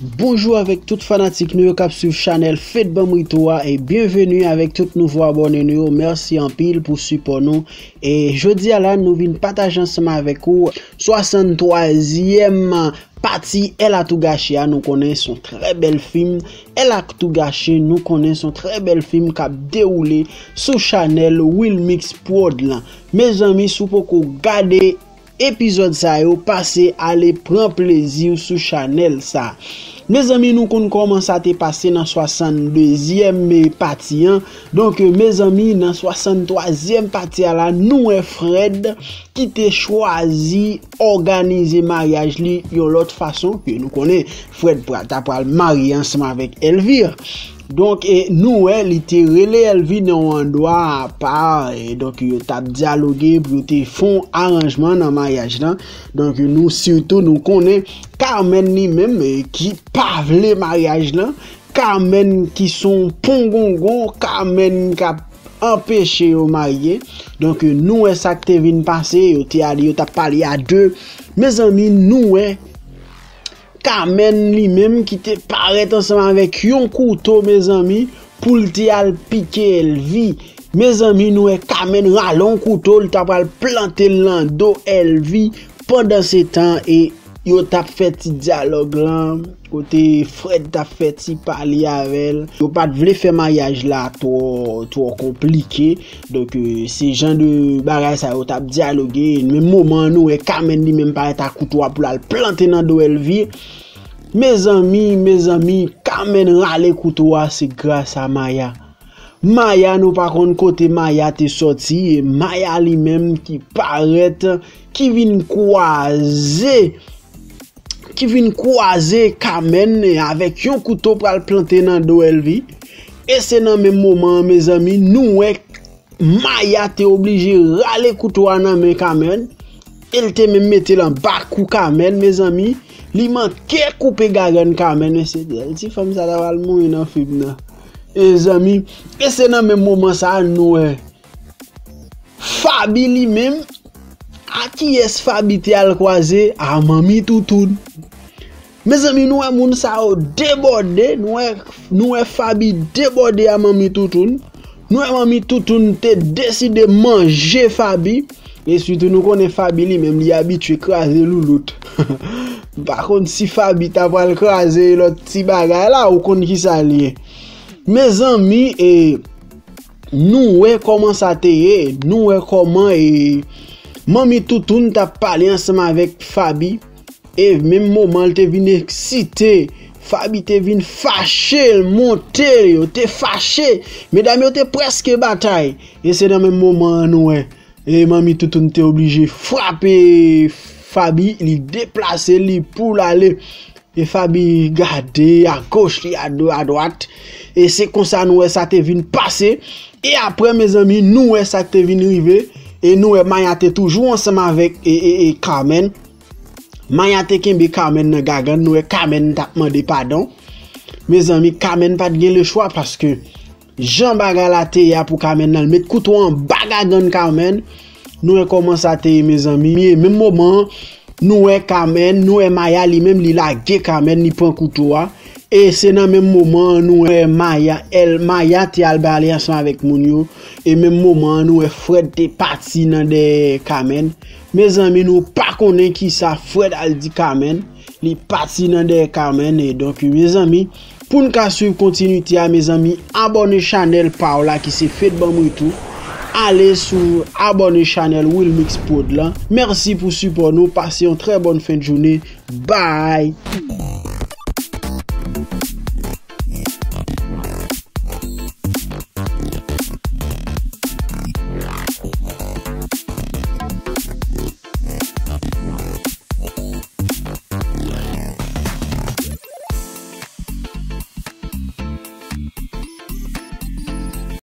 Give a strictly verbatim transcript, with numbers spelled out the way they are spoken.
Bonjou avèk tout fanatik nou yo k ap swiv chanèl Fed Banm Rito a e byenveni avèk tout nouvo abòne nou yo. Mèsi anpil pou sipò nou. E jodi a la, nou vin pataje ansanm avèk ou swasanntwazyèm pati Elle a tout gâché a. Nou konnen se yon trè bèl fim. Elle a tout gâché, nou konnen se yon trè bèl fim k ap dewoule sou chanèl Wilmix Prod lan. Mezanmi, si w poko gade epizòd sa yo, pase ale pran plezi w sou chanèl sa. Mezanmi, nou konn kòman sa te pase nan swasanndezyèm pati an. Donk, mezanmi, nan swasanntwazyèm pati a la, nou wè Fred ki te chwazi òganize maryaj li yon lòt fason, ke nou konnen Fred pra-, ta pral marye ansanm avèk Elvire. Donk, e, nou wè, li te rele Elvire nan yon andwa apa, e, donk, yo t ap dyaloge pou yo te fè yon aranjman nan maryaj lan. Donk, nou sitou, nou konnen Carmen li menm, e, ki pa vle maryaj lan, Carmen ki se yon pongongon, Carmen k ap anpeche yo marye. Donk, nou wè sa k te vin pase, yo te ale, yo t ap pale a de. Mezanmi, nou wè Carmen li menm ki te parèt ansanm avèk yon kouto, mezanmi, pou l te al pike Elvire. Mezanmi, nou wè Carmen rale yon kouto, li ta pral plante l nan do Elvire. Pandansetan, e, yo t ap fè ti dyalòg lan, kote Fred t ap fè ti pale avè l. Yo pa t vle fè maryaj la twò, twò konplike. Donk, e, se jan de bagay sa yo t ap dyaloge. Menm moman an, nou wè Carmen li menm parèt ak kouto a pou l al plante nan do Elvire. Mezanmi, mezanmi, Carmen rale kouto a, se gras a Maya. Maya, nou pa konn kote Maya te sòti, e Maya li menm ki parèt, ki vin kwaze, ki vin kwaze Carmen avèk yon kouto pral plante nan do Elvire. E se nan menm moman an, mezanmi, nou wè Maya te oblije rale kouto a nan men Carmen. E l te menm mete l anba kou Carmen, mezanmi. Li manke koupe gagann Carmen, mesye. Ti fanm sa ta pral mouri nan fim nan. Mezanmi, e se nan menm moman sa a nou wè Faby li menm. A kiyès Faby te al kwaze? A Manmi Toutoun. Mezanmi, nou wè moun sa yo debòde, nou wè, nou wè Faby debòde a Manmi Toutoun. Nou wè Manmi Toutoun te deside manje Faby. E sitou nou konnen Faby li menm, li abitye kraze loulout. M pa konn si Faby ta pral kraze lòt ti bagay la, ou konn kisa l ye. Mezanmi, e, nou wè kòman sa te ye, nou wè kòman, e, Manmi Toutoun t ap pale ansanm avèk Faby. E menm moman l te vin eksite, Faby te vin fache, l monte, yo te fache. Medam yo te prèske batay. E se nan menm moman an nou wè, e Manmi Toutoun te oblije frape Faby, li deplase, li pou l ale. E Faby gade agoch li, a dwat. E se konsa nou wè sa te vin pase. E apre, mezanmi, nou wè sa k te vin rive. E nou wè Maya te toujou ansanm avèk, e, e, e Carmen. Maya te kenbe Carmen nan gagann, nou wè Carmen t ap mande padon. Mezanmi, Carmen pa t gen lechwa paske jan bagay la te ye a pou Carmen nan, l met kouto anba gagann Carmen. Nou wè kòman sa te ye, mezanmi. E menm moman an, nou wè Carmen, nou wè Maya li menm, li lage Carmen, li pran kouto a. E se nan menm moman an, nou wè Maya, èl, Maya te al bale ansanm avèk moun yo. E menm moman an, nou wè Fred te pati nan dèyè Carmen. Mezanmi, nou pa konnen kisa Fred al di Carmen. Li pati nan dèyè Carmen. E donk, mezanmi, pou n ka swiv kontinite a, mezanmi, abòne chanèl pa w la ki se Fed Banm Rito. Ale sou abòne chanèl Wilmix Prod lan. Mèsi pou sipò nou. Pase yon trè bòn fen de jounen. Bye!